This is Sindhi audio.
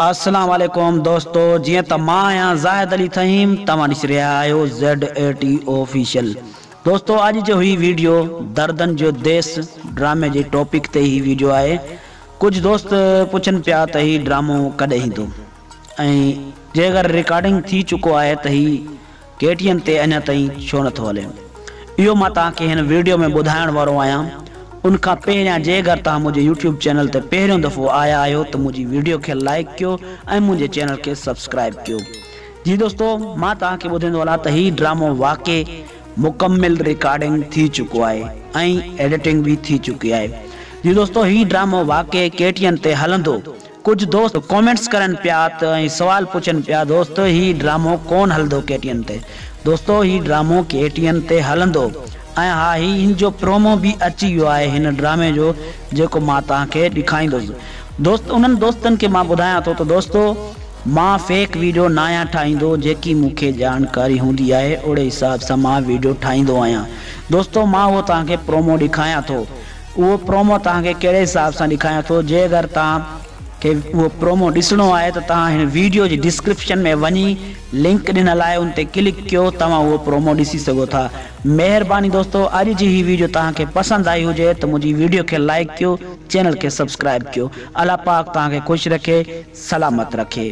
اسلام عليڪم دوستو جيئن ته مان آهيان زاهد علي ٿهيم توهان ڏسي رهيا آهيو زيڊ اي ٽي آفيشل دوستو اڄ جو هي ويڊيو دردن جو ديس ڊرامي جي ٽاپڪ تي هي ويڊيو آهي ڪجهه دوست پڇن پيا ته هي ڊرامو ڪڏهن ايندو ۽ جي اگر رڪارڊنگ ٿي چڪو آهي ته هي ڪي ٽي اين تي اڃا تائين ڇو نٿو هلي؟ اهو مان توهان کي هن ويڊيو ۾ ٻڌائڻ وارو آهيان. ان کان پهريان جي اگر توهان منهنجي يوٽيوب چينل تي پهريون دفعو آيا آهيو ته منهنجي ويڊيو کي لائيڪ ڪيو ۽ منهنجي چينل کي سبسڪرائيب ڪيو. جي دوستو مان توهان کي ٻڌائيندو هلان ته هي ڊرامو واقعي مڪمل رڪارڊنگ ٿي چڪو آهي ۽ ايڊيٽنگ به ٿي چڪي آهي. جي دوستو هي ڊرامو واقعي ڪي ٽي اين تي هلندو. ڪجهه دوست ڪامينٽس ڪرن پيا ته ۽ سوال پڇن پيا دوست هي ڊرامو ڪون هلندو ڪي ٽي اين تي دوستو هي ڊرامو ڪي ٽي اين تي هلندو ۽ ها هي هن جو پرومو به اچي ويو آهي هن ڊرامي جو جيڪو مان توهان کي ڏکائيندس دوست انهن دوستن کي مان ٻڌايان ٿو ته دوستو مان فيڪ ويڊيو ناهيان ٺاهيندو جيڪي مون کي ڄاڻڪاري هوندي آهي اوڙي حساب سان مان ويڊيو ٺاهيندو آهيان دوستو مان اهو توهان کي پرومو ڏکايان ٿو اهو پرومو توهان کي ڪهڙي حساب سان ڏيکاريان ٿو جي اگر توهان کي اهو پرومو ڏسڻو آهي ته توهان هن ويڊيو جي ڊسڪرپشن ۾ وڃي لنڪ ڏنل آهي ان تي ڪلڪ ڪيو توهان اهو پرومو ڏسي سگهو ٿا مهرباني دوستو اڄ جي هي ويڊيو توهان کي پسند آئي هجي ته منهنجي ويڊيو کي لائڪ ڪيو چينل کي سبسڪرائب ڪيو الله پاڪ توهان کي خوش رکي سلامت رکي.